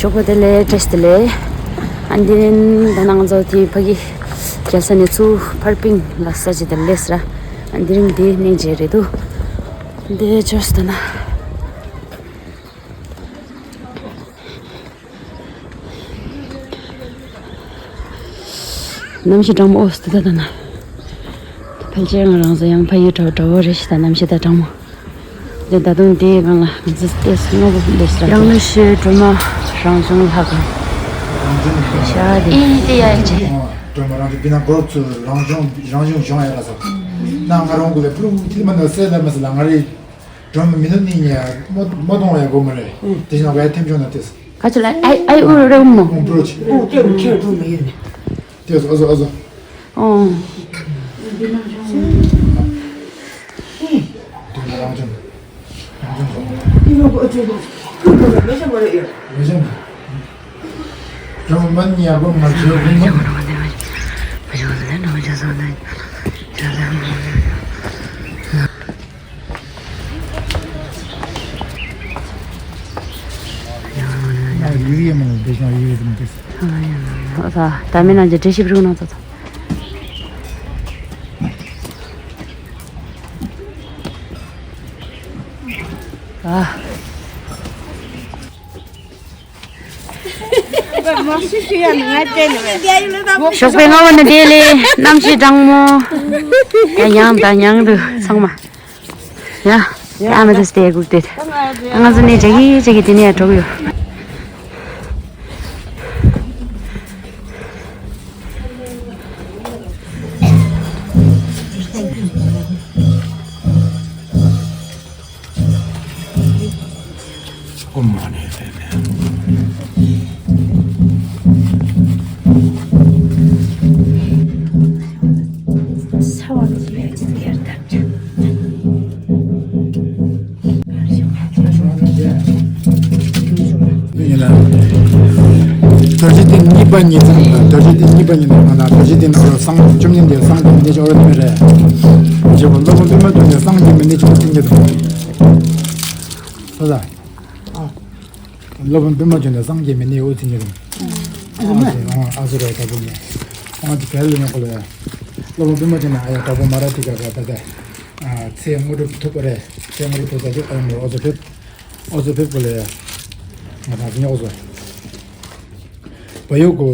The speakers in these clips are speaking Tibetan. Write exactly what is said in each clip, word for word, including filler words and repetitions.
ཞོགས་པ་བདེ་ལེགས། བཀྲ་ཤིས་བདེ་ལེགས། ཨ་འདི་རིང་ད་ནང་ཚོ་དེ་ཕ་གི་རྒྱལ་ས་ནས་ཚུར་ཕར་པིང་ལ་ས་ཅི་དེར་སླེབས་ར། ཨ་འདི་རིང་དེ་གནས་མཇལ་རེད་འདུག་འདི་ཅོས་ད་ན། གནམ་གཤིས་གྲང་མོ། ཨོ་སི་ཏི་ད་ད་ན། ཕལ་ཆེར་ང་རང་ཚོ་ཡང་ཕ་ཡུལ་འགྲོ་འགྲོ་བོ་རེད་ཤི་ད། གནམ་གཤིས་ད་གྲང་མོ། འདི་ད་དུང་དེའི་སྒང་ལ་ང་ཚོ་ལྟས་སུ་སྔོ་པོ་འདུག་ཟེར། ཡང་ན་ཤི་སྒྲོལ་མ་རང་བྱུང་ལྷ་ཁང་། རང་བྱུང་ཤ་དེ་ཨི་དེ་ཡ་ཅི། སྒྲོལ་མ་རང་བྱུང་བི་ན་གོ་ཚུ་རང་བྱུང་རང་བྱུང་བྱུང་ཡ་ལ་སོ། ན་ང་རང་གུ་ལེ་པུ་ལུ་ཐི་མ་ན་སེ་ལ་མ་སེ་ལ་ང་རེ། སྒྲོལ་མ་མི་ནུ་ནི་ཉ་མོ་མོ་གཏོང་བ་ཡ་གོ་མ་རེད། དེ་བཞིན་ང་ཡ་ཐེམ་བྱུང་ན་ཏེས། ག་ཅི་ལ་ཨའི་ཨའི་ཨུ་རེ་ཨུ་མོ། ཨུ་པྲོ་ཆི། ཨུ་ཏེ་ཨུ་ཁྱེད་ཨུ་མ་ཡོད་ནི། ཏེས་ཨོ་ཟོ་ཨོ་ཟོ། ཨོ། དེ་ནི་རང་བྱུང་། རང་བྱུང་བྱུང་། ཨི་མོ་གོ་ཨུ་ཅེ་གོ། ཁུ་གོ་གོ་མེ་ཤ་མ་རེད་ཡོད། མེ་ཤ་མ། རང་མ་ཉ་གོ་མ་བྱེད་གོ་མ། ཡུ་ཡེ་མོ་བེ་ཤ་ཡུ་ཡེ་དམ་ཏེས། ཨ་ཡ་ཨ་ད་མི་ན་ཇེ་བྲེ་ཤིབ་རུ་ན་ད་ད། ཨ། ཞོགས་པའི་སྔ་བོ་ནས་བདེ་ལེགས། གནམ་གཤིས་གྲང་མོ། ཡ་ཡང་དང་ཡང་དུ་ཚང་མ། ཡ། ཡ་མི་དུ་སྟེ་སྒུག་སྟེ། ང་ཚོ་ནས་ཇ་གི་ཇ་གི་དེ་ནས་ཡ་གྲོགས་ཡོད། ཨོཾ་མ་ཎི་པདྨེ། ཡིན་ན། དར་ཆ་ཐེངས་གཉིས་པ་ཉིན་ཙམ་དང་། དར་ཆ་ཐེངས་གཉིས་པ་ཉིན་ནང་ང་དང་དར་ཆ་ཐེངས་ནང་ལ་སངས་བཅོམ་ལྡན་འདས་སངས་རྒྱས་མི་འདི་ཅོག་ར་མེད་རེད། རྗེ་བོ་སློབ་དཔོན་པདྨ་འབྱུང་གནས་སངས་རྒྱས་མི་འདི་ཅོག་ར་ཐེངས་ཀྱི་དང་། ས་ས། སློབ་དཔོན་པདྨ་འབྱུང་གནས་སངས་རྒྱས་མི་འདི་འོ་ཚིག་ཉེ་དང་། ཨ་ཟེར་ཨ་ཟེར་ར་ད་བུ་ཉེ། ཨ་ཅི་གལ་ལ་ཉོ་གོ་ལ་ཡ། སློབ་དཔོན་པདྨ་འབྱུང་གནས་ཨ་ཡ་ད་བུ་མ་ར་ཏི་ཀ་ག་ད་ད། ཚེ་དངོས་གྲུབ་ཐོབ་པ་རེད། ཚེ་དངོས་གྲུབ་ཐོབ་ས་ཅིག་ཨ་ཡ་མོ་ཨོ་ཚོ་ཕེབས། ཨོ་ཚོ་ཕེབས་གོ་ལ་ཡ། ང་དང་ཉོ་གོ་ཚོ། བ་ཡོ་གོ།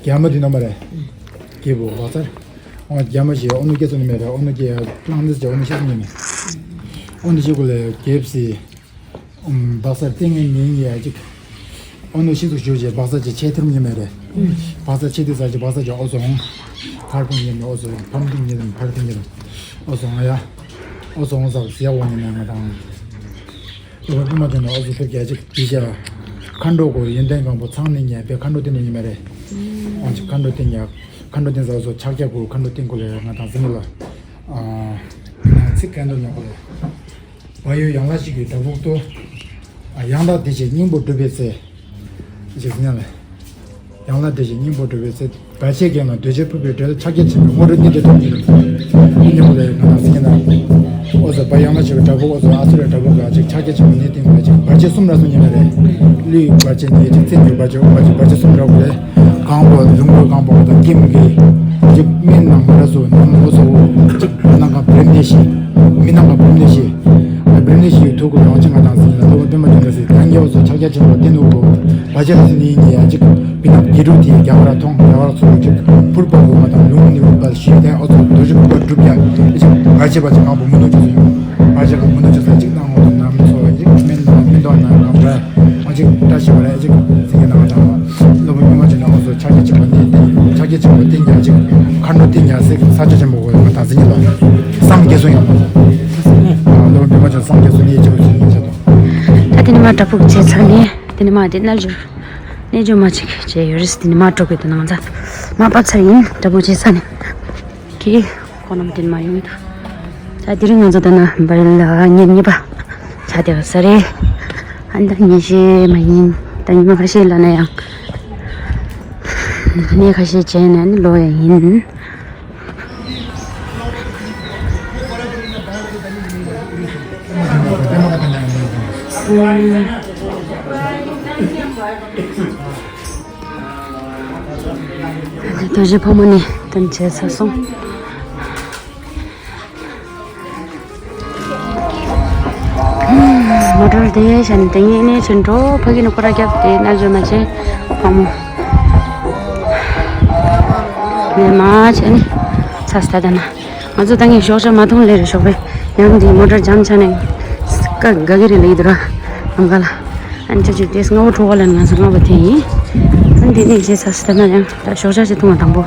རྒྱ་མོ་དེ་ནོ་མ་རེད། རྒྱལ་པོ་བག་ཚར། ཨོ་རྒྱ་མོ་ཞེས་ཨོ་ནུ་སྐྱེ་ཚོ་ནི་མེད་རེད། ཨོ་ནུ་སྐྱེ་ཡ་གླང་འདི་ཅེ་ཨོ་ནུ་ཤེས་ཚོ་ནི་མེད། ཨོ་ནུ་ཞེས་གོ་ལ་ཡ་རྒྱལ་སྲིད། བག་ཚར་ཏིང་ངེ་ཉིན་ཡ་ཅིག་ཨོ་ནུ་ཤི་ཚུགས་ཞུ་རྗེས་བག་ཚ་ཅིག་ཆེ་ཐུར་མྱི་མེད་རེད། བག་ཚ་ཆེ་དུས་ཚ་ཅིག་བག་ཚ་ཅིག་ཨོ་ཚོ་འོང་། ཕར་ཕུང་ཉེ་མི་ཨོ་ཚོ་ཕམ་ཐིང་ཉེ་དམ་ཕར་ཐིང་ཉེ་དམ་ཨོ་ཚོ་འོང་ཡ། ཨོ་ཚོ་འོང་ཚ་ཟིག་ཡ་འོང་ཉེ་ན་ང་དང་། ལོ་བ་པུ་མ་ཅན་ན་ཨོ་ཚོ་ཕེབས་རྒྱ་ཅིག་དེ་བྱ། མཁའ་འགྲོ་གོ་ཡོན་ཏན་གང་པོ་ཚང་ནི་ཉེ་པའི་མཁའ་འགྲོ་དེ་ནི་ཉེ་མ་རེད། ཨོ་ཅིག་མཁའ་འགྲོ་དེ་ཉེ། མཁའ་འགྲོ་དེ་ཚ་ཨོ་ཚོ་ཕྱག་རྒྱ་གོ་མཁའ་འགྲོ་དེ་གོ་ལ་ང་དང་ཟིན་ལ། ཚིག་གན་དུ་ཉོ་གོ་ལ། བ་ཡུལ་ཡང་ལ་ཞིག་གི་བྲག་ཕུག་ཏུ། ཡང་དག་བདེ་གཤེགས་སྙིང་པོ་སྒྲུབ་པའི་ཚེ། ཞེས་ཟེར་ལ། ཡང་ལ་བདེ་གཤེགས་སྙིང་པོ་སྒྲུབ་པའི་ཚེ། བར་ཆད་ཀྱིས་ན་འདོད་ཆེན་ཕུར་བུའི་སྒྲ་ལ་ཕྱག་རྒྱ་ཆེན་པོའི་དངོས་གྲུབ་གཉིས་ཏེ་ཐོབ་ཉིད་དུ། སྙིང་པོ་ལས་ང་དང་ཟེར་ན། ཨོ་ཟེར་བ་ཡང་ལ་ཞེས་པའི་བྲག་ཕུག་ཨོ་ཟེར་ཨ་སུ་རའི་བྲག་ཕུག་ལ་ཅིག་ཕྱག་རྒྱ་ཆེན་པོ་ནི་སྟེང་ལ་ཅིག་བར་ཆད་གསུམ་ར་སོང་ཉིད་ལ་རེད། ཀླུའི་བར་ཆད་ནི་ཅིག་བཙན་གྱི་བར་ཆད་བར་ཆད་བར་ཆད་གསུམ་ར་བ་ལས། གང་པོ་ལུང་པོ་གང་པོ་དང་ཀེམ་གྱི། ཅིག་སྨན་ནང་མ་ར་སོ་ནང་ཨོ་ཟེར་ཅིག་ནང་ག་བྲེམ་ནས་ཤི། མི་ནང་ག་བྲེམ་ནས་ཤི། བྲེམ་ནས་ཤི་ཡི་ཐུག་གུ་རང་ཅི་ང་དང་ཟིན་ལ་ལྟོ་བ་སྟོན་པ་ཅན་དུ་སི་ཐང་གི་ཨོ་ཟེར་ཕྱག་རྒྱ་ཆེན་པོ་བསྟན་ནུ་གོ། བ་ཅན་ཟིན་ནི་ཡིན་ཡ་ཅིག་བི་ནག་དགེ་ཕྲུག་དེ་རྒྱ་བ་ར་ཐོང་རྒྱ་བ་ར་ཚོ་ཅིག་ཕུར་པ་གུ་ང་དང་ལུང་ནི་རུ་པ་ཤི་ཐན་ཨོ་ཟེར་དུ་ཅིག་པ་གྲུབ་ཡ་ཅིག་བར་ཆད་པ་ཅིག་གང་པོ་མི་ནུ་ཅི་སོ་ཡོང་། བར་ཆད་པ་མི་ནུ་ཅི་སོ་ཅིག་ནང་ཨོ་ཟེར་ནམ་ཚོ་ཅིག་སྨན་དང་སྨན་དང་ནང་རང་བ། ཨོ་ཅིག་བཀྲ་ཤིས་པ་རེ་ཅིག་ཟིན་གྱི་ནང་དང་། སློབ་དཔོན་པདྨ་འབྱུང་གནས་ཨོ་ཟེར་ཕྱག་རྒྱ་ཆེན་པོ་ནི་ཕྱག་རྒྱ་ཆེན་པོ་བསྟན་རྒྱ་ཅིག་མཁའ་འགྲོ་བསྟན་རྒྱ་སྲས་ས་ཆ་ཆེན་པོ་གོ་ཡོད་ང་དང་ཟིན་གྱི་ལ། སངས་རྒྱས་སོ་ཡང་། སློབ་དཔོན་པདྨ་འབྱུང་སངས་རྒྱས་སོ་ནི་ཅིག་ཟིན་གྱི་ཆེད་དུ། ད་དེ་ནི་མ་བྲག་ཕུག་བྱས་ཚར་ནས་དེ་ནི་མ་དེ་རྣལ་འབྱོར་རྣལ་འབྱོར་མ་ཅིག་བྱས་ཡོད་རེད། དེ་ནི་མ་གྲོགས་པོའི་དུ་ནང་ཚ་མ་བབས་ཚར་ཡིན། བྲག་ཕུག་བྱས་ཚར་ནས་ཀི་ཁོ་རྣམས་དེ་ནི་མ་ཡོང་གི་འདུག་ད་དེ་རིང་ང་ཚོ་ད་ན་བར་ལ་ཉིན་གཉིས་པ་ཆ་དེ་བ་ས་རེད། ཨ་ནི་ད་ཉིན་ཤས་མ་ཡིན། ད་ཉི་མ་ཁ་ཤས་ལ་ན་ཡང་གནས་ཁ་ཤས་བྱས་ནས་ནི་ལོ་ཡང་ཡིན། རྡོ་རྗེ་ཕག་མོ་ནས་དོན་བྱས་ཚར་སོང་། མོ་ཊར་དེ་བཞིན་དེ་ངས་ནས་ཕྱིན་འགྲོ། ཕ་གི་ནས་སྐོར་ར་བརྒྱབ་སྟེ་ན་བཟོས་མ་བྱས་ཕག་མོ་ལས་མ་བྱས་ནས་ཚ་སྟ་ད་ན། ང་ཚོ་ད་ངས་ཞོགས་ཇ་མ་འཐུང་ལེ་རེ་ཞོགས་པས་ཡང་འདི་མོ་ཊར་འཇམ་ཆ་ནས་ཀ་ག་གི་རེ་ལེགས་འདུག་ར། ནམ་མཁའ་ལ་ཨན་ཅོ་ཅིག་ཏེས་སྔ་བོ་འགྲོ་བ་ལ་ང་ཚོ་སྔ་བོ་དེ་ཡིན། ཨན་དེ་ནས་རྗེས་ཚ་སྟ་ན་ཡང་ད་ཞོགས་ཇ་ཞིག་འཐུང་བ་དང་པོ།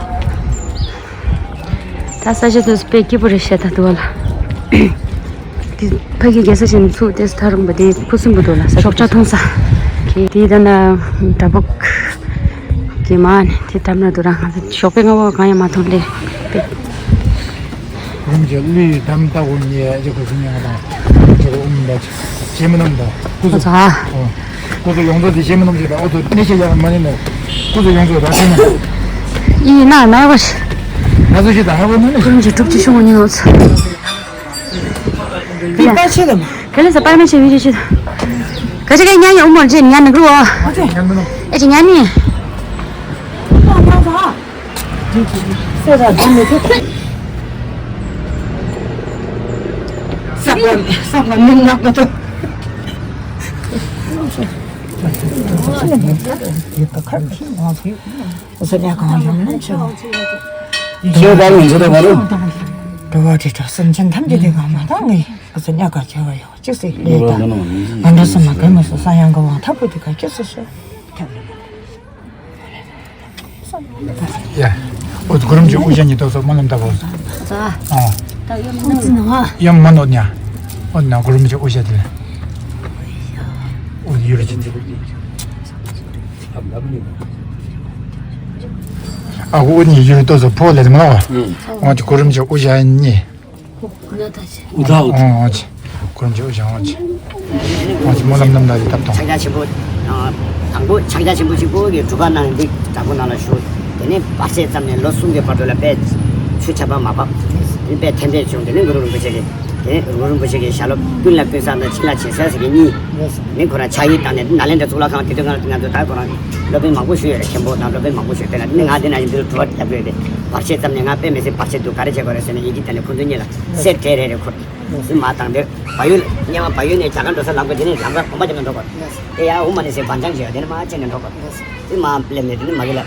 ད་ས་ཆ་དུ་དཔེ་སྐྱིད་པོ་རེད་ཤག་ད་དུ་བ་ལ། དེ་ཕ་གི་རྒྱལ་ས་ཆེན་ཚུགས་ཏེ་ཐ་རུང་པ་དེ་ཁུ་སིམ་པོ་འདུག་ལ་ས་ཞོགས་ཇ་འཐུང་ས། དེ་ད་ན་དྲ་བུག་གི་མ་ནི་དེ་དམ་ན་འདུག་ར། ང་ཚོ་ཞོགས་པའི་སྔ་པོ་གང་ཡང་མ་འཐུང་ལེ། རུམ་གྱི་ལུས་དམ་ལྟ་བུ་ཉེ་ཅི་ཁུ་སིམ་ཉེ་ང་དང་ཅི་ཁུ་ཨུམ་ད་ཅི་མི་རྣམས་དང་ཁུ་ཚོ། ཁོ་ཚོ་ཡོངས་རྫོགས་དེ་ཤེས་མི་རྣམས་ཞིག་དང་ཨོ་ཚོ་གནས་ཤེས་ཡག་མ་ནི་ནས་ཁོ་ཚོ་ཡོངས་རྫོགས་ར་ཤེས་ན། ཡིན་ན་ན་བ་ཤི། ང་ཚོ་ཞིག་དང་ཧ་གོ་ནི་ནི། ཁོ་ཚོ་གྲུབ་ཀྱི་ཤོང་ཉིན་ཨོ་ཚོ། འདི་པར་ཆས་དང་། ག་ལེ་ས་པར་མ་ཆས་བི་ཆས་ཆས། ག་ཅི་ག་ཉན་ཡོད་མོ་ཅེ་ཉན་ནི་གུ་རུ། ཨ་ཅེ་ཉན་མི་ནོ། ཨེ་ཅེ་ཉན་ནི། སེ་ར་དམ་མི་ཐུབ། ས་པ་ས་པ་མི་ནག་ག་ཏོ། ཡིད་ཀ་ཁར་ཁྱིམ་ང་ཚོ་ཡོད། ཟེར་ཡ་གང་ཡོང་ན་ཆོག་ཁྱེད་པར་ཡོང་ཚོད་མ་རེད། འགྲོ་བ་དེ་དག་སེམས་ཅན་ཐམས་ཅད་དེ་གང་མ་དང་ངས་ཟེར་ཡ་ག་ཁྱེད་པར་ཡོང་ཅི་ཟེར་ལས་དང་། ང་འདྲ་སོང་ན་ག་མ་སོང་ས་ཡང་ག་བང་ཐབས་པོ་དེ་ག་ཁྱེད་སོ་སོ། ཡ། ཨོ་གུ་རུམ་གྱི་དབུ་ཞྭ་གཉིས་ཐོག་སོ་མ་ལམ་ཐབས་པོ། ཨ། ད་ཡོད་མ་ནོ། ཡོད་མ་ནོ་ཉ། ཨོ་ན་གུ་རུམ་གྱི་དབུ་ཞྭ་དེ་ལ། ཨོ་ཡོད་རེད་ཅི། ཨ་ཁུ་ཨུ་ནི་ཡུལ་ཏོ་སོ་ཕོ་ལེ་མ་ལ་བ། ཨོ་ཅི་གུ་རུམ་ཅི་ཨུ་ཞ་ཉི། ཨུ་ཐ་ཨུ་ཐ། ཨོ་ཅི་གུ་རུམ་ཅི་ཨུ་ཞ་ཨོ་ཅི། ཨོ་ཅི་མོ་ལམ་ནམ་ད་ཅི་ཏབ་ཏོང་། ཕྱག་རྒྱ་ཆེན་པོ། དང་པོ་ཕྱག་རྒྱ་ཆེན་པོ་གཅིག་པོ་གི་གྲུ་ཁ་ནང་འདི་དྲག་པོ་ནང་ལ་ཞུགས། དེ་ནས་བར་ཆད་ཙམ་ནས་ལོ་གསུམ་གྱི་བར་དུ་ལ་དཔེ་ཆུ་ཆར་པ་མ་བབས། དེ་ནས་དཔེ་ཐན་ལྟས་བྱུང་། དེ་ནས་གུ་རུ་རིན་པོ་ཆེ་གི། དེ་ནས་གུ་རུ་རིན་པོ་ཆེ་གི་ཞལ་སློབ་ཀུན་ལ་ཀུན་བཟང་དང་ཕྱི་ལ་བྱེད་ས་ཟེར་གྱི་གཉིས། ནི་ཁོ་རང་ཕྱག་ཡིག་བཏང་ནས་ནཱ་ལེནྡྲ་གཙུག་ལག་ཁང་དེ་དུས་ང་ང་ཚོ་ད་ཁོ་རང་སློབ་དཔོན་མང་པོ་ཞུ་ཡོད་རེད། མཁན་པོ་དང་སློབ་དཔོན་མང་པོ་ཞུ་དེ་ལ་ནི་ང་དེ་ན་ཡིན་དུས་དྲི་བ་རྒྱབ་ཡོད་དེ། བར་ཆད་ཙམ་ནས་ང་དཔེ་མི་སྲིད་བར་ཆད་འདུག་ག་རེ་བྱེད་དགོས་རེད་ཟེར་ནས་ཡི་གེ་དེ་ནས་ཁོ་ཚོ་གཉིས་ལ་གསེར་བྲེ་རེ་རེ་ཁུར། དེ་མ་བཏང་དེ་བལ་ཡུལ་སྔོན་མ་བལ་ཡུལ་ནས་རྒྱ་གར་འགྲོ་ས་ལམ་ཁ་དེ་ནས་ལམ་ཁ་གོམ་པ་རྒྱབ་ནས་འགྲོ་དགོས། དེ་ཡང་འོ་མ་ནས་ཟེར་བན་ཅང་བྱས་དེ་ནས་མ་ཕྱིན་ནས་འགྲོ་དགོས། དེ་མ་སླེབས་ནས་དེ་ནས་མ་གི་ལ།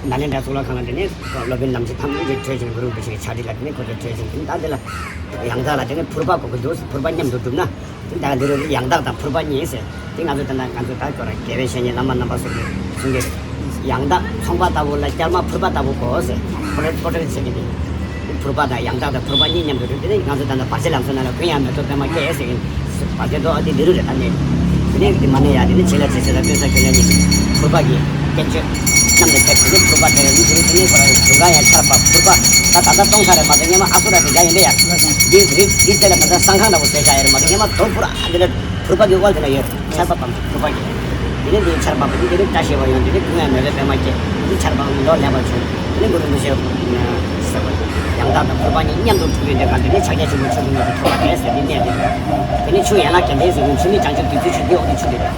ནཱ་ལེནྡྲ་གཙུག་ལག་ཁང་ལ་དེ་ནས་སློབ་དཔོན་ནམ་མཁའི་ཐམ་གྱིས་གྲོས་ཅིང་གུ་རུ་རིན་པོ་ཆེ་གི་ཕྱག་བྲིས་ལ་དེ་ནས་ཁོ་ཚོས་གྲོས་ཅིང་དེ་ནས་ད་དེ་ལ་ཡང་དག་ལ་དེ་ནས་ཕུར་པ་གོ་གི་འདུག་ཕུར་པ་མཉམ་དུ་བསྒྲུབ་ན། དེ་ད་འདི་རུ་ཡང་དག་དང་ཕུར་པ་གཉིས་ཟེར། དེ་ང་ཚོ་ད་ལྟ་ང་ཚོ་ད་ཁྱོད་རང་དགེ་བའི་བཤེས་གཉེན་བླ་མ་རྣམ་པ་སོགས་ཀྱིས་གསུང་གི། ཡང་དག་ཚོང་པ་ལྟ་བུ་ལ་སྐྱར་མ་ཕུར་པ་ལྟ་བུ་གོ་ཟེར། ཕོ་ཊ་ཕོ་ཊ་བྱེད་ཀྱི་འདུག་ཕུར་པ་དང་ཡང་དག་དང་ཕུར་པ་གཉིས་མཉམ་དུ་བསྒྲུབས་ཏེ་ང་ཚོ་ད་ལྟ་བར་ཆད་ལམ་སང་ན་ལ་ཀུན་ཡང་མེ་ཏོག་པད་མ་སྐྱེ་ཟེར་གྱི་འདུག་བར་ཆད་དོ་ཨ་དེ་འདི་རུ་རེད་ད་ནི། དེ་ནས་དེ་མ་ནས་ཡ་དེ་ནི་བྱིན་རླབས་ཇི་སྲིད་ལ་སྟོན་ས་ཁྱོད་ལ་ནི། ཕུར་པ་གི་བསྟན་བཅོས་རྣམས་ལ་ཐེབས་ཀྱི་ཕུར་པ་དེ་ལ་ནི་དེ་རུ་དེ་ནས་ཁོ་རང་དུང་དཀར་ཡང་ཆར་པ་ཕུར་པ་ད་ད་ལྟ་གཏོང་ས་རེད་མ་གཏོགས་སྔོན་མ་ཨ་སུ་ར་དེ་འདྲ་ཡིན་པས་ཡ། འདི་རི་འདི་རྩེ་ལ་ད་ལྟ་སྲང་ཁང་འདྲ་བོ་བཟོས་བཞག་ཡོད་རེད་མ་གཏོགས་སྔོན་མ་དོ་ཕུར་ཨ་འདི་ལ་ཕུར་པ་གི་དབལ་དེ་ལ་ཡོད། ཆར་པ་བབས་ཕུར་པ་གི། དེ་ནས་འདི་ཆར་པ་བབས་དེ་ནས་བཀྲ་ཤིས་པ་ཡོང་དེ་ནས་ཀུན་ཡང་མེ་ཏོག་པད་མ་སྐྱེས། དེ་ཆར་པ་ལོ་ལེགས་པར་བྱུང་། དེ་ནས་གུ་རུ་རིན་པོ་ཆེ་ཟེར་བ་ཡང་དག་དང་ཕུར་པ་གཉིས་མཉམ་དུ་འཁྲུགས་པའི་དེ་ག་དེ་ནས་ཕྱག་རྒྱ་ཆེན་པོ་མཆོག་ཏུ་ངོས་སུ་ཐོབ་པ་རེད་ཟེར་དེ་གནས་དེ་རེད། དེ་ནས་ཆུ་ཡན་ལག་བརྒྱད་ལྡན་ཟེར་དུས་ཆུ་མིག་བྱང་ཆུབ་བདུད་རྩིའི་ཆུ་འདི་འོག་ཏུ་ཆུ་དེ་རེད།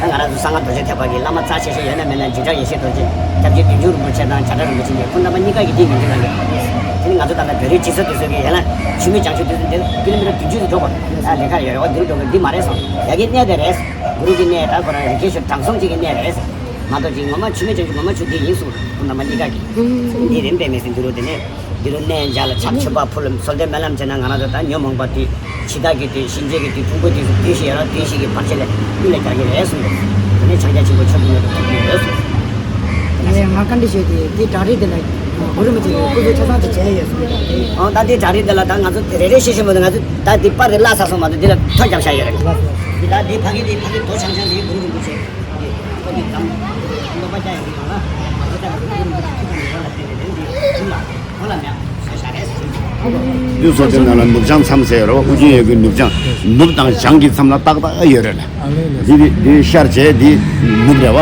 ད་ང་རང་ཚོ་གསང་སྔགས་རྡོ་རྗེ་ཐེག་པ་གི་བླ་མ་རྩ་ཆེ་ཤོས་ཡོད་ན་མེད་ན་འཇིགས་བྲལ་ཡེ་ཤེས་རྡོ་རྗེ། སྐྱབས་རྗེ་བདུད་འཇོམས་རིན་པོ་ཆེ་དང་བྱ་བྲལ་རིན་པོ་ཆེ་གཉིས་ཁོང་རྣམ་པ་གཉིས་ཀ་གི་འདི་ངོས་འཛིན་གནང་གི། དེ་ནི་ང་ཚོ་ད་ལྟ་བོད་རིགས་སྤྱི་ཚོགས་དེ་ཚོ་གི་ཡན་ལ་ཆུ་མིག་བྱང་ཆུབ་དེ་ཚོ་འདིར་ཀི་ལོ་མི་ཊར་བདུན་ཅུ་ཙམ་འགྲོ་དགོས། ད་ལས་ཀ་ཡོད་རེད། འོ་འདིར་འགྲོ་དགོས། འདི་མ་རེད་སོང་། ཡ་གི་གནས་དེ་རེད། གུ་རུ་གི་གནས་ད་ཁོ་རང་རིག་གནས་ཤུགས་དྲང་སྲོང་གཅིག་གི་གནས་རེད། མ་གཏོགས་ཅིག་ངོ་མ་ཆུ་མིག་བྱང་ཆུབ་ངོ་མ་ཆུ་འདི་ཡིན་གསུངས། ཁོང་རྣམ་པ་གཉིས་ཀ་གི། འདི་རིམ་པས་མི་ཟིན་འདི་རུ་དེ་ནས་འདི་རུ་གནས་མཇལ་ལ་ཕྱག་མཆོད་པ་ཕུལ་ཚོལ་ཏེ་སྨོན་ལམ་བྱས་ན་ང་རང་ཚོ་ད་ཉོན་མོངས་པ་དེ་འཆི་བདག་གི་དེ་གཤིན་རྗེ་གི་དེ་ཕུང་པོ་དེ་ཚོ་དུས་ཤིག་ཡར་དུས་ཤིག་གི་བར་ཆད་ལས་ཀུན་ལས་རྒྱལ་གྱི་རེད་གསུངས། དེ་ནས་ཕྱག་རྒྱ་ཆེན་པོ་མཆོག་ཏུ་ངོས་སུ་ཐོབ་ཀྱི་ཡོད་གསུངས། ངས་ང་བཀའ་འདྲི་ཞུས་ཏེ་དེ་བྲག་རི་དེ་ལ་གུ་རུ་མི་ཚེ་སྐུ་གཟུགས་ཆ་ཚང་དུ་མཇལ་ཡོད་གསུངས། ཨོ་ད་དེ་བྲག་རི་དེ་ལ་ད་ང་ཚོ་དེ་རེ་རེ་ཤེས་ཤེས་མོད་དུ་ང་ཚོ་ད་དེ་པར་དེ་བརླག་ཚར་སོང་མ་གཏོགས་དེ་ལ་ཐོ་རྒྱབ་བཞག་ཡོད་རེད། ད་དེ་ཕ་གི་དེ་ཕ་གི་རྡོ་ཆང་ཆང་དེ་གུ་རུ་རིན་པོ་ཆེ་དེ་ཁོ་དེ་དམ་དམ་པ་ཅག་ཡོད་གི་ཡོང་ལ་ང་ཚོ་ད་གུ་རུ་རིན་པོ་ཆེ་ཐུགས་དམ་ཡོད་ལ་བརྟེན་ནས་དེ་འདི་ཁྱིམ་ལ་ཁོ་ལ་མེད། འདི་ཚོ་དེ་ནང་ལ་ནུབ་བྱང་མཚམས་ཟེར་རོ། ཨུ་རྒྱན་ཡོད་གི་ནུབ་བྱང་། ནུབ་དང་བྱང་གི་མཚམས་ལ་ཏག་ཏག་ཡོད་རེད། ཨ་ལེ་ལེ། འདི་འདི་འདི་ཤར་བྱས་འདི་ནུབ་རེད་བ།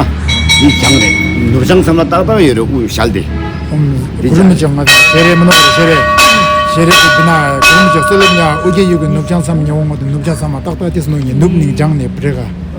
འདི་བྱང་རེད། ནུབ་བྱང་མཚམས་ལ་ཏག་ཏག་ཡོད་རེད། དབུ་ཞལ་དེ། ཨུམ། འདི་གུ་རུ་མི་ཆག་ང་ཚོ་ཤེས་རེད་མི་ནོར་རེད་ཤེས་རེད། ཤེས་རེད་དེ་འདི་ན་གུ་རུ་མི་ཆག་གསོལ་ལེབ་ཉག་ཨུ་རྒྱན་ཡོད་གི་ནུབ་བྱང་མཚམས་ཉེ་བོ་ངོ་དེ་ནུབ་བྱང་མཚམས་ལ་ཏག་ཏག་དེ་སུ་ནུབ་ནིང་བྱང་ནས་རེད་ག་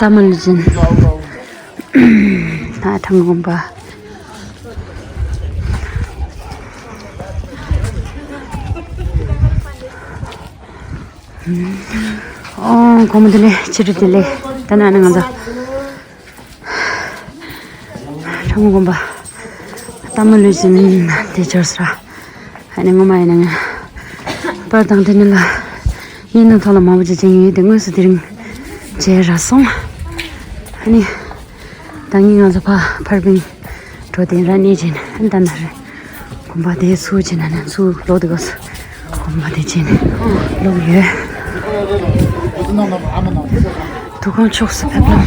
ཏཱ་མུལ་ཅན། ཨ་ཁྲ་མོ་དགོན་པ། ཨོ། དགོང་མོ་བདེ་ལེགས། ཕྱི་དྲོ་བདེ་ལེགས། ད་ནང་ང་ཚོ་ཁྲ་མོ་དགོན་པ་ཏཱ་མུལ་ཅན་དེ་འབྱོར་སོང་ར། ཨ་ནི་ངོ་མ་ཡིན་ན་ང་པར་དང་དེ་ནི་ལ་ཡིན་ན་ཐོག་ལ་མང་པོ་ཅིག་ཅན་ཡོད་དེ། དངོས་སུ་དེ་རིང་མཇལ་རག་སོང་། ཨ་ནི་ད་ངས་ང་ཚོ་ཕ་ཕར་ཕུན་འགྲོ་དེ་ར་གནས་ཅན། ཨ་ནི་ད་ན་རེ་དགོན་པ་དེ་ཚུར་ཕྱིན་ན་ནི་ཚུར་ལོག་དེ་གོ་སོང་། དགོན་པ་དེ་ཕྱིན་ལོག་ཡོད། འདུ་ཁང་ཕྱོགས་སུ་ཕེབས་ལ།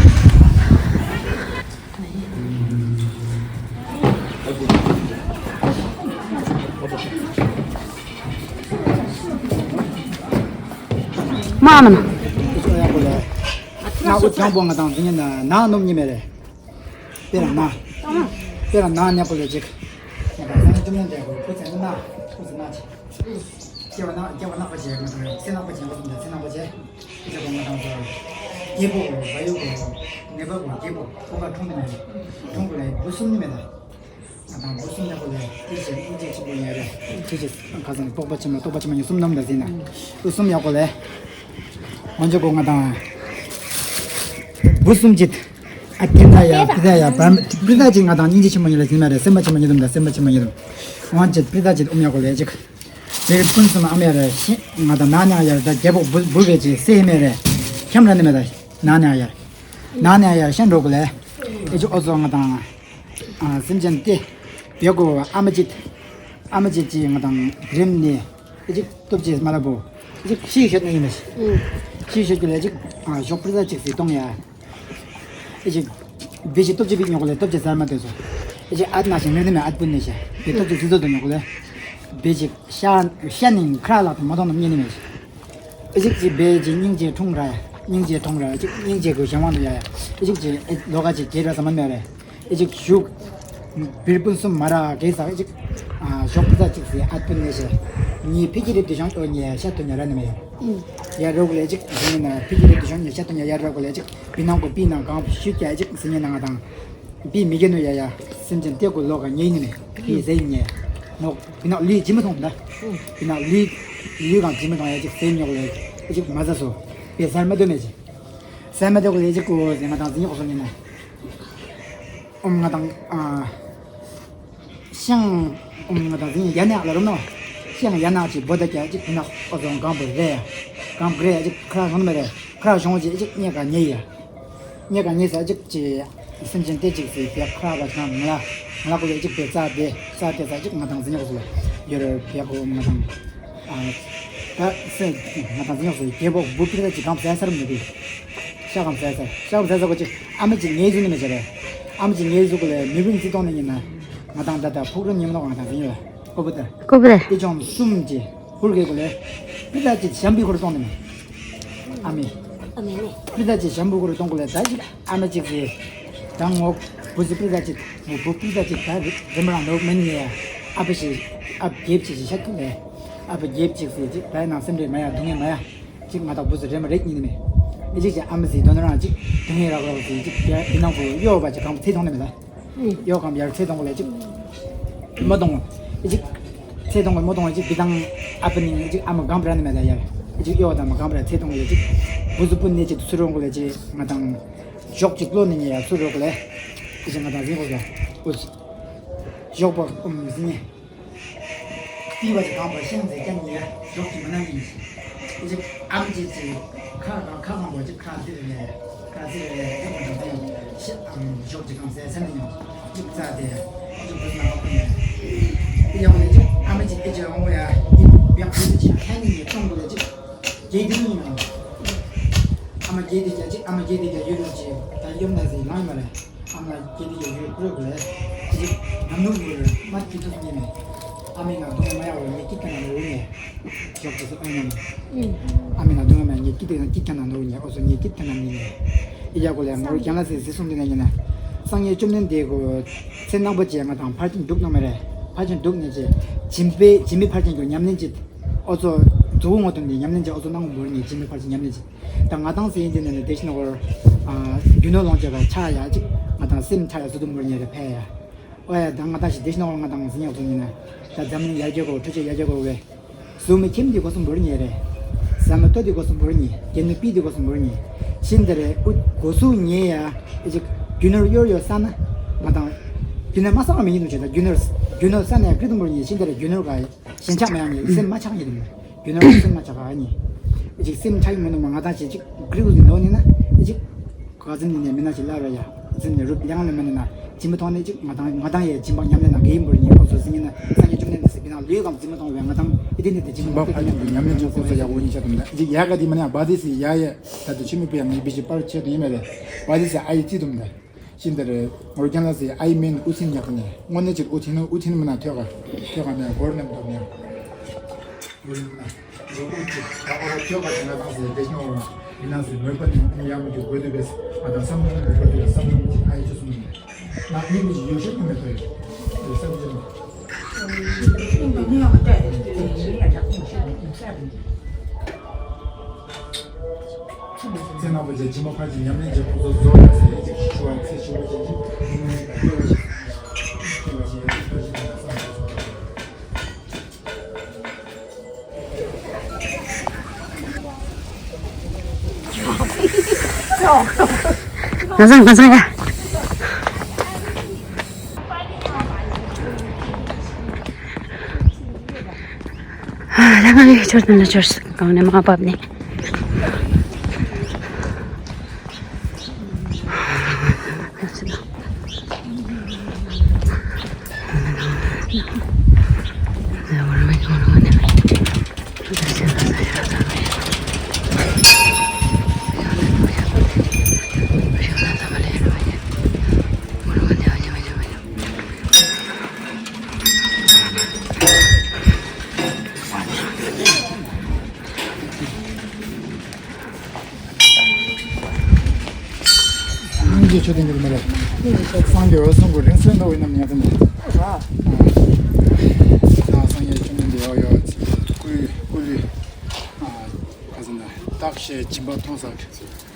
མ་མ་ན། ན་འུ་ཅང་པོ་ང་དང་དེ་ཉིན་ན་ནང་ནུབ་ཉི་མ་རེད། དཔེ་རང་ན། དཔེ་རང་ན་ཉག་པོ་ལས་ཅིག་ང་དང་ས་ནི་ཏུམ་ན་འདྲ་གོ་ཁུ་ཚན་ན་ཁུ་ཚན་ན་ཅིག་སྐྱེ་བ་ནག་སྐྱེ་བ་ནག་པོ་བྱས་མ་ཐུབ་པས་ཚེ་ནག་པོ་བྱས་པ་སོང་ཙང་ཚེ་ནག་པོ་བྱས། ཨེ་ཅག་གོང་མ་དང་ཚོ། རྒྱལ་པོ་བ་ཡུ་གོ། ནེ་པ་གོ་རྒྱལ་པོ་ཁོ་ག་འཁྲུངས་ནས་འཁྲུངས་པ་ལས་བུ་གསུམ་ནི་མེད་ད། ང་དང་བུ་གསུམ་ཡག་པོ་ལས་ཏི་ཞེ་ཨུ་ཅེ་ཆེན་པོ་ཡ་རེ། ཏི་ཞེ་ཁ་སང་སྤོག་པ་ཆེན་མོ་སྟོག་པ་ཆེན་མོ་ཡོད་གསུམ་རྣམས་ད་ཟིན་ན། ཨུ་གསུམ་ཡག་པོ་ལས། ང་ཚོ་གོ་ང་དང་། བུ་གསུམ་གྱིས། ཨ་ཏི་ད་ཡ་པི་ད་ཡ་བར་པི་ད་ཅིག་ང་དང་སྙིང་རྗེ་ཆེན་མོ་ཉིད་ལ་ཟིན་མ་རེད་སེམས་པ་ཆེན་མོ་ཉིད་དུ་ད་སེམས་པ་ཆེན་མོ་ཉིད་དུ། ང་ཚོ་པི་ད་ཅིག་ཨུམ་ཡག་པོ་ལས་ཅིག་དེ་སྤུན་གསུམ་ཨ་མ་ཡ་རེ་ཤི་ང་དང་ན་ནེ་ཨ་ཡ་རེ་ད་རྒྱལ་པོ་བུ་བུ་བེ་ཅི་སེ་ཧེ་མེ་རེ། ཁྱམ་ར་ནི་མེ་ད་ན་ནེ་ཨ་ཡ་རེ། ན་ནེ་ཨ་ཡ་རེ་ཤན་འགྲོ་གི་ལེ། ཨེ་ཅི་ཨོ་ཙོ་ང་དང་། ཨ་སེམས་ཅན་ཏེ། བེ་གོ་ཨ་མ་ཅིག་ཨ་མ་ཅིག་ཅི་ང་དང་རིམ་ནི། ཨེ་ཅིག་སྟོབས་ཅི་མ་ལ་བོ། ཨེ་ཅིག་ཤི་ཤོད་ནི་ཡིན་མེ་ཤི། ཤི་ཤོད་གི་ལེ་ཅིག་ཨ་ཞོག་པྲི་ཟ་ཅིག་སི་གཏོང་ཡ། ཨེ་ཅིག་བེ་ཅིག་སྟོབས་ཅི་བིག་ཉོག་ལེ་སྟོབས་ཅི་ཟར་མ་དེ་སོ། ཨེ་ཅིག་ཨད་ན་ཞིང་ནི་ནི་མེ་ཨད་པུན་ནི་ཤ། བེ་སྟོབས་ཅི་སི་ཟོ་དུ་ཉོག་ལེ། བེ་ཅིག་ཤ་ཤ་ནིང་ཁྲ་ལག་ཏུ་མ་གཏོང་ནམ་ཉེ་ནི་མེ་ཤི། ཨེ་ཅིག་ཅི་བེ་ཅིག་སྙིང་རྗེ་འཁྲུངས་ར་ཡ། སྙིང་རྗེ་འཁྲུངས་ར་ཡ་ཅིག་སྙིང་རྗེ་གུ་གཞན་དབང་དུ་ཡ་ཡ། ཨེ་ཅིག་ཅི་ཨེ་ལོ་ག་ཅིག་གེ་ར་ས་མ་མེ་རེ། ཨེ་ཅིག་ཞུག་བིར་སྤུན་གསུམ་མ་ར་གེ་ས་ཨེ་ཅིག་ཨ་ཞོག་པི་ཙ་ཅིག་སི་ཨ་སྤུན་ནེ་ཤེ། ཉི་ཕི་ཀི་རི་དུ་ཤང་ཨོ་ཉེ་ཤ་ཐུ་ཉ་ར་ནི་མེ་ཡ། ཡ་རོག་ལེ་ཅིག་ཟིན་ན་ཕི་ཀི་རི་དུ་ཤང་ཉེ་ཤ་ཐུ་ཉ་ཡ་རོག་ལེ་ཅིག་བི་ནང་གོ་པི་ནང་གང་ཤུ་ཀྱ་ཅིག་ཟིན་ན་ང་དང་། བི་མི་གེ་ནུ་ཡ་ཡ། སེམས་ཅན་ཏེ་གོ་ལོ་ག་ཉེ་ཉི་མེ། བི་ཟེ་ཉེ། ནོག་བི་ནང་ལི་ཇི་མ་ཐོང་ད། བི་ནང་ལི་ལི་གང་ཇི་མ་ཐོང་ཡ་ཅིག་ཟེ་ཉོག་ལེ་ཅིག་མ་ཟ་སོ། བེ་སར་མ་དོ་མེ་ཅིག་སར་མ་དོ་གོ་ལེ་ཅིག་གོ་ཟེ་ང་དང་ཟིན་ཉོག་སོ་ཉི་ན། ཨོམ་ང་དང་ཨ། ཤང་ཨོམ་ང་དང་ཟིན་ཡ་ནག་ལ་རུམ་ནོ། ཤང་ཡ་ནག་ཅིག་བོ་ད་ཀྱ་ཅིག་ཕི་ནག་ཨོ་ཟོང་གང་བོ་རེ་ཡ། གང་བོ་རེ་ཡ་ཅིག་ཁ་ར་ཤོང་མ་རེ། ཁ་ར་ཤོང་ཅིག་ཅིག་ཉེ་ག་ཉེ་ཡ། ཉེ་ག་ཉེ་ས་ཅིག་ཅི། སེམས་ཅན་ཏེ་ཅིག་སི་བེ་ཁ་ར་བ་ཤང་ང་ལ་ང་ལ་གོ་ལེ་ཅིག་བེ་རྩ་བེ་རྩ་ཏེ་ས་ཅིག་ང་དང་ཟིན་ཡོག་སོ་ལ་ཡོ་རེ་བེ་གོ་ང་དང་། ཨ། ད་སེ་ང་དང་ཟིན་ཡོག་སོ་རྒྱལ་པོ་བུ་ཕི་ར་ཅིག་གང་ཟ་སར་མི་དུ། ཤ་གང་ཟ་སར་ཤ་གང་ཟ་སར་གོ་ཅིག་ཨ་མ་ཅིག་ངའི་ཟུག་ནི་མི་ཟེར་རེ། ཨ་མ་ཅིག་ངའི་ཟུག་ལས་མི་བུན་ཅི་གཏོང་ནི་ཡིན་ན། ང་དང་ད་ད་ཕུག་རོན་ཉིམ་ལོག་ང་དང་ཟིན་ཡོད་ལ་ཀོ་བུ་ད། ཀོ་བུ་རེ། ཨི་ཅོང་གསུམ་གྱི་ཧུར་གེ་གོ་ལས། པི་ད་ཅིག་ཞམ་པི་ཁོར་གཏོང་ནི་མེ། ཨ་མེ། ཨ་མེ་མེ། པི་ད་ཅིག་ཞམ་པི་ཁོར་གཏོང་གོ་ལས་ད་ཅིག་ཨ་མ་ཅིག་གི། ད་ངོ་བུ་ཟི་པི་ད་ཅིག་ངོ་བུ་པི་ད་ཅིག་ད་རི་མ་རང་ནོ་མེན་ཉེ་ཡ། ཨ་བ་ཞིག་ཨ་བ་རྒྱེབ་ཅིག་ཞིག་ཤ་ཐུ་ལས། ཨ་བ་རྒྱེབ་ཅིག་སི་ཅིག་ད་ནང་སེམས་རེ་མ་ཡ་སྡུག་བསྔལ་མ་ཡ། ཅིག་ང་དང་བུ་ཟི་རེ་མ་རེ་ཉིན་མེ། ཨི་ཅིག་ཅིག་ཨ་མ་ཟི་དོ་ནོ་རང་ཅིག་སྡུག་བསྔལ་རག་རག་ཟི་ཅིག་ཡ་འདི་ནང་བུ་གཡོ་བ་ཅིག་གང་ཚེ་ཐོང་ནི་མེ་ད། གཡོ་གམ་ཡར་ཚེ་གཏོང་གོ་ལས་ཅིག་མ་གཏོང་། ཨེ་ཅིག་ཚེ་གཏོང་གོ་མ་གཏོང་ཨེ་ཅིག་བི་དང་ཨ་པ་ནི་ཨེ་ཅིག་ཨ་མ་གམ་པ་ར་ནི་མེད་ད་ཡར། ཨེ་ཅིག་གཡོ་དང་མ་གམ་པ་ར་ཚེ་གཏོང་གོ་ལས་ཅིག་བུ་ཟུ་པུ་ནི་ཅིག་ཚུ་རོང་གོ་ལས་ཅིག་ང་དང་ཞོག་ཅིག་ལོ་ནི་ཉེ་ཡར་ཚུ་རོང་གོ་ལས། ཨེ་ཅིག་ང་དང་ཟིན་གོ་ལས་ཨུ་ཞོག་པ་ཨུམ་ཟིན་ནི། ཏི་བ་ཅིག་གང་བ་ཤིང་ཟེར་ཀྱང་ཉེ་ཞོག་ཅིག་མ་ན་ཡིན། ཨེ་ཅིག་ཨམ་ཅིག་ཅིག་ཁ་གང་ཁ་གང་བ་ཅིག་ཁ་ཟེར་ནས་ཁ་ཟེར་ནས་ཨེ་མ་དང་ཡང་ཤི་ཨམ་ཞོག་ཅིག་གང་ཟེར་ས་ནས་ཡང་ཅིག་རྩ་དེ་ཅིག་བུ་ན་ཁོ་ནས་ཡང་ནས་ཅིག་ཨ་མ་ཅིག་ཨེ་ཅིག་ཨང་བ་ཡ་ཡང་བུ་ཅིག་ཁ་ནས་ཡང་གཏོང་དགོས་ལ་ཅིག་རྒྱལ་དེ་ཡིན་ཡང་ཨ་མ་རྒྱལ་དེ་རྒྱ་ཅིག་ཨ་མ་རྒྱལ་དེ་རྒྱ་ཡོད་ལ་ཅིག་ད་ཡོམ་ད་ཟིག་ལང་ཡོད་མ་རེད། ཨ་མ་སྐྱེ་དུས་ཀྱི་ཡུལ་ཀུ་རེ་ཀུ་རེ། ཅིག་ནམ་ནུབ་ཡུལ་མ་སྐྱེ་ཐུབ་ཉེ་མེད། ཨ་མའི་ང་གདོང་མ་ཡག་པོ་ངས་སྐྱིད་ཀྱང་ན་ནོར་ཉེ། ཞོག་ཅིག་སུ་ཨ་ཡང་ན། ཨ་མའི་ང་གདོང་མ་ངས་སྐྱིད་དེ་ང་སྐྱིད་ཀྱང་ན་ནོར་ཉེ་ཨོ་སོ་ངས་སྐྱིད་ཀྱང་ན་ནི་ཉེ། ཨི་ཡག་པོ་ལས་ངོར་ཀྱང་ལ་སེ་སི་སུང་དེ་ན་ཉེ་ན། སངས་རྒྱས་བཅོམ་ལྡན་འདས་ཀོ་ཚེ་ནག་པོ་ཅེ་ང་དང་ཕར་ཕྱིན་འདུག་ནོ་མེ་རེ། ཕར་ཕྱིན་འདུག་ནེ་ཅེ། སྦྱིན་པའི་སྦྱིན་པའི་ཕར་ཕྱིན་གྱི་ཉམས་ལེན་ཅེ། ཨོ་སོ། གཙོ་བོ་ངོ་དོན་དེ་ཉམས་ལེན་ཅེ་ཨོ་སོ་ནང་མོར་ཉེ་སྦྱིན་པའི་ཕར་ཕྱིན་ཉམས་ལེན་ཅེ། ད་ང་དང་སེ་ཡིན་དེ་ནས་ནི་དེ་ཤི་ནོ་གོར། རྒྱུ་ནོར་ལོངས་སྤྱོད་པ་ཆག་ཡ་ཅིག་ང་དང་སེམས་ཆག་ཡ་སུ་དུ་མུར་ཉེ་རེ་ཕེ་ཡ། ཨོ་ཡ་ད་ང་དང་ཞི་དེ་ཤི་ནོ་གོར་ང་དང་ཟིན་ཡག་ཚོ་ཉིན་ན། ད་འཛམ་གླིང་ཡར་རྒྱས་གོ་འཕྲུལ་ཆས་ཡར་རྒྱས་གོ་བས། གཟུགས་མི་ཁྱིམ་དེ་གོ་སུ་མུར་ཉེ་རེ། ཟ་མ་ཏོ་དེ་གོ་སུ་མུར་ཉེ། རྒྱན་ནུ་པི་དེ་གོ་སུ་མུར་ཉེ། ཤིན་ད་རེ་ཨུ་གོ་སུ་ཉེ་ཡ་ཨེ་ཅིག་རྒྱུ་ནོར་གཡོར་ཡོད་ས་ན། ང་དང་། རྒྱུ་ནོར་མ་ས་མ་མི་ཉིད་དུ་བྱེད་ད་རྒྱུ་ནོར། རྒྱུ་ནོར་ས་ན་ཡ་ཀྲི་དུ་མུར་ཉེ་ཤིན་ད་རེ་རྒྱུ་ནོར་ག་ཡ། ཞེན་ཆགས་མ་ཡང་ཉེ་སེམས་མ་ཆགས་ཉེ་དུ་མོ། རྒྱུ་ནོར་སེམས་མ་ཆགས་ག་ཉེ། ཅིག་སེམས་ཆགས་ཡིན་མོ་ནུ་མ་ང་དང་ཞེ་ཅིག་གྲི་གུ་ཟིན་ནོ་ནི་ན་ཅིག་ག་ཟིན་ནི་ནས་མི་ན་ཅིག་ལ་ར་ཡ་ཟིན་ནི་རུབ་ལེང་ལ་མ་ནི་ན་སྦྱིན་པ་ཐོང་ནི་ཅིག་ང་དང་ང་དང་ཡ་སྦྱིན་པ་ཉམས་ལེན་ན་གེ་ཡིན་པོ་ཉེ་ཁོ་ཚོ་ཟིན་ནི་ན་སངས་རྒྱས་བཅོམ་ལྡན་འདས་སི་པི་ན་ལུས་གམ་སྦྱིན་པ་ཐོང་བས་ང་དང་ཨི་ཏི་ནི་དེ་སྦྱིན་པ་ཕར་ཕྱིན་གྱི་ཉམས་ལེན་ཅིག་ཁོ་ཚོ་ཡག་པོ་ཉེ་ཆ་དུ་མ་ཅིག་ཡ་ག་དེ་མ་ནི་བ་དི་སི་ཡ་ཡ་ད་དུ་ཆི་མི་པི་ཡ་ངེ་བི་ཅི་པར་ཆེ་དུ་ཡིན་མ་རེད་བ་དི་སི་ཨ་ཡི་ཅི་དུ་མ་རེད། ཤིན་ཏུ་རེ། ངོར་ཀྱང་ལ་སི་ཨའི་མེན་ཨུ་ཚིན་ཡག་ནས། དངོས་གནས་ཅིག་ཨུ་ཚིན་ཨུ་ཚིན་མི་ན་ཐོས་ཀ་ཐོས་ཀ་ནས་སྒོར་ནས་མདོ་ནས། ཨུ་ཚིན་ན། ཨུ་ཚིན་ད་ཨོ་ར་ཐོས་ཀ་དེ་ན་ཐང་སི་དེ་ཤི་ནོ་ར། ཡིན་ན་སི་མོས་པ་ནི་ཡག་མི་འདུག་དགོས་འདུག་པས། ང་དང་བསམ་བློ་འདུག་དགོས་འདུག་བསམ་བློ་ཅིག་ཨའི་ཅི་སུ་མི་ན། ཨི་མི་ཅིག་ཡོ་ཤེ་ནི་མེད་ཐོས། བསམ་བློ་ཅིག་ནི། ཚེ་ནང་པ་བཅས་སྦྱིན་པ་ཕར་ཕྱིན་ཉམས་ལེན་བྱེད་ཕུགས་གསོག་རྫོགས་ཡོད་ཟེར་ཡས་ཅིག་ཞུ་བ་ཚེ་ཞུ་བ་བྱེད་ཅིག་ཞུ་བ་ཡིན་པ་སྐྱེ་བ་ཞིག་སྐྱེ་བ་ཞིག་ཡོད་ཚེ་ཕར་ཕྱིན་ནང་བསམ་བློ་ཞུ་བ། ང་ཚང་ང་ཚང་ཡ། ལྷ་མ་ཡི་ཆོར་དང་ལ་ཆོར་གང་ནས་མ་བབས་ནས། སངས་རྒྱས་ཆོས་ལྡན་གྱི་མ་རེད། སངས་རྒྱས་འོད་སྲུང་གི་རིང་བསྲེལ་འདྲ་བོ་ཡིན་ནམ་ཉན་ཐུབ་ནས། ཨ། སངས་རྒྱས་ཆོས་ལྡན་གྱི་ཡོ་ཡོ། སྐུ་སྐུ་ལུས། ཨ། ཁ་སང་ན་བརྟག་བྱའི་སྦྱིན་པ་མཐོང་ས།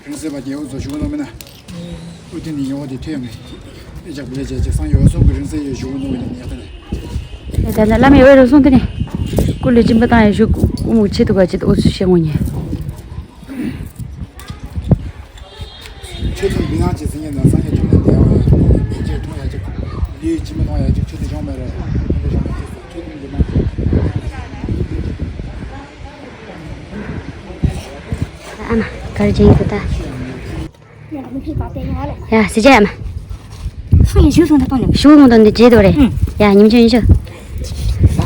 རིང་བསྲེལ་བ་རྒྱལ་པོ་ཚོ་བཞུགས་གནང་མིན་ན། ཨུ་ཏི་ནི་ཡོ་དེ་ཐོས་ངེས། ཨེ་ཅག་བུ་ལས་བྱས་ཅིག་སངས་ཡོ་སོང་གི་རིང་བསྲེལ་ཡོད་བཞུགས་གནང་མིན་ན་ཉག་ད་ནས། ད་ནི་བླ་མའི་འོད་རུ་སོང་དེ་ནི། སྐུ་ལུས་སྦྱིན་པ་བཏང་ཡོད་བཞུགས་ཨུ་མུག་ཆེ་ཐུག་ག་ཅིག་ཨུ་ཚུ་ཤེས་ངོ་ཉེ། ཆོས་ཚུལ་མི་ངང་ཅིག་ཟིན་ཉེ་ན་སངས་རྒྱས་ཆོས་ལྡན་འདས་ཨོ་ཡ་ཅིག་ཉེ་ཅིག་མཐོང་ཡ་ཅིག་ལུས་སྦྱིན་པ་བཏང་ཡ་ཅིག་ཆོས་དེ་སྦྱོང་མེད་རེད། ཆོས་དེ་སྦྱོང་མེད་ཅིག་ཆོས་དེ་འདི་མ་ཅིག་ཨ་མ། གར་ཇེ་ཡི་གུ་ཏ། ཡ་སི་ཇེ་ཨ་མ། ཤུ་མོ་དང་འདི་ཇེ་དོ་རེ། ཡ་ཉིམ་ཆུ་ཉིམ་ཆུ།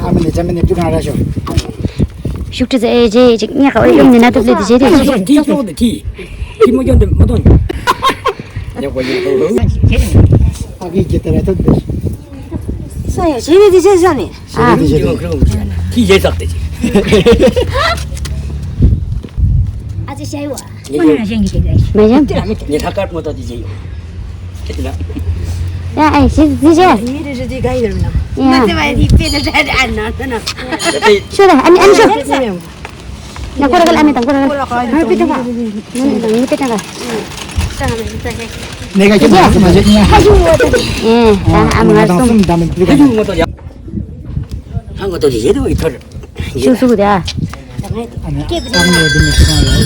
ཨ་མ་ནི་ཅམ་ནི་པུ་གང་ར་ཤོ། ཤུག་ཏི་ཙེ་ཨེ་ཇེ་ཅིག་ཉག་ག་ཨོ་ཡོམ་ནི་ན་ཏུབ་ལེ་དི་ཇེ་དི། ཨ་གི་ཇེ་ཏ་ར་ཏུབ་དི། སོ་ཡ་ཇེ་ནི་དི་ཇེ་ཟ་ནི། ཨ། ཁྱི་ཡེ་ཙག་དེ་ཅི། ཨ་ཙི་ཤ་ཡི་བ། མ་ཡང་། ཉེ་ཐ་ཀར་མོ་ཏོ་དེ་ཅི་ཡོད། ཁྱི་དེ་ན། ཡ་ཨེ་ཤི་ཟི་ཇེ། མི་རེ་རེ་དེ་ག་ཡོད་ན། ཡ། མ་ཚེ་བ་དེ་པེ་ད་ད་ཨ་ན་ན་ན། ཤོ་ད་ཨ་ནི་ཨ་ནི་ཤོ། ན་ཁོ་ར་ག་ལ་ཨ་མི་དང་ཁོ་ར་ག་ལ། ང་པེ་ད་ག་ང་པེ་ད་ག་ནེ་ག་ཁྱི་མ་སུ་མ་ཇེ་ཉ། ཨེ་ད་ཨ་མ་ང་སུམ། ཧ་གོ་ཏོ་ཡེ་དོ་ཡེ་ཐར། ཤུ་སུ་གུ་དེ་ཨ། ཨ་ནི་ཨ་ནི་དེ་མི་སུ་གང་ལ།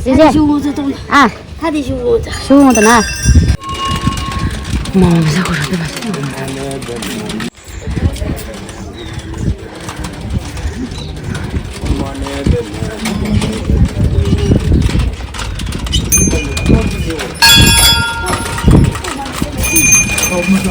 ཟེར་ཟེར། ཨ། ད་དེ་ཞུ་འོང་ད། ཞུ་འོང་ད་ན། མ་འོང་ཟེར་ཁོ་ར་དེ་མ་ཟེར།